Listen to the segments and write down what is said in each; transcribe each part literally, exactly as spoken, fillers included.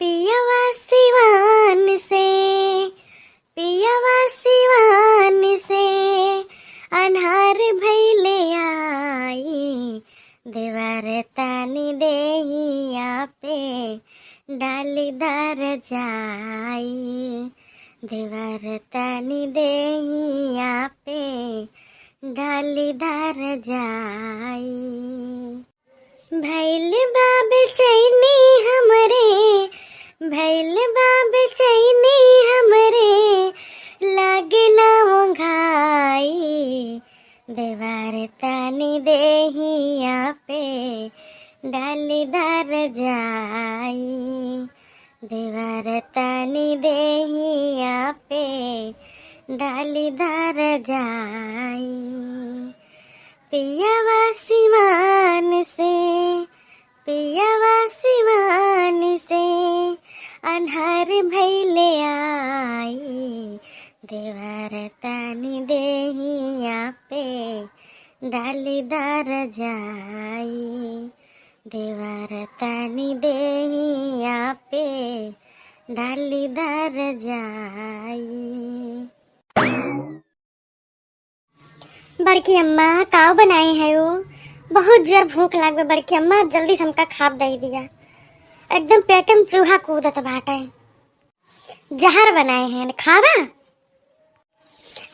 पियवा सिवान से, पियवा सिवान से, अन्हार भइले आई, देवर तनी देहिया पे डाली दर जाई, देवर तनी देहिया पे डाली दर जाई। भइल बा बेचैनी हमरे, भइल बा बेचैनी हमरे, लागे ना ओंघाई। देवर तनी देहिया पे डाली दर जाई, देवर तनी देहिया पे डाली दर जाई। पियवा सिवान से, पियवा सिवान से, अन्हार भइले आई, देवर तनी देहिया पे डाली दर जाई, देवर तनी देहिया पे डाली दर जाई। बड़की अम्मा, काव बनाए है वो? बहुत जोर भूख लाग बा बड़की अम्मा, अब जल्दी से हमका खाब दे दिया। एकदम पेट में चूहा कूदत बाटे। जहर बनाए हैं, खाबा?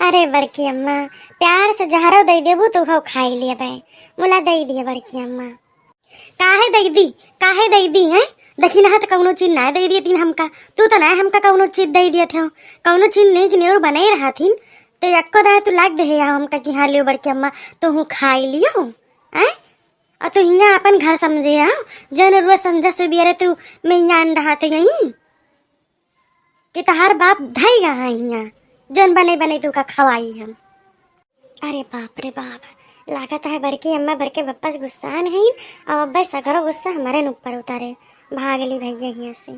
अरे बड़की अम्मा, प्यार से जहरो दे देबू तो उहो खाई लेबे। मुला दे दिया बड़की अम्मा। काहे दे दी, काहे दे दी, हैं? देखी ना त कौनो चीज ना दे दिए तीन हमका। तू तो ना हमका कौनो चीज दे दिए थे, कौनो चीज नहीं कि नेउर बने रहा थीन। तो यक्को दाए तू लाग दे है हमका कि हाँ लियो बड़की अम्मा, तू हूँ खाई लियो, हैं? और तू हियाँ अपन घर समझे हो, जौन रोज संझा से बियरे तू मैं यहाँ रहा थे यहीं कि तहार बाप धई गया है हियाँ, जौन बने बने तू का खवाई हम। अरे बाप रे बाप, लागत है बड़की अम्मा बड़के बप्पा से गुस्सान है और अब्बे सगरो गुस्सा हमारे न ऊपर उतारे। भाग ली भैया हियाँ से।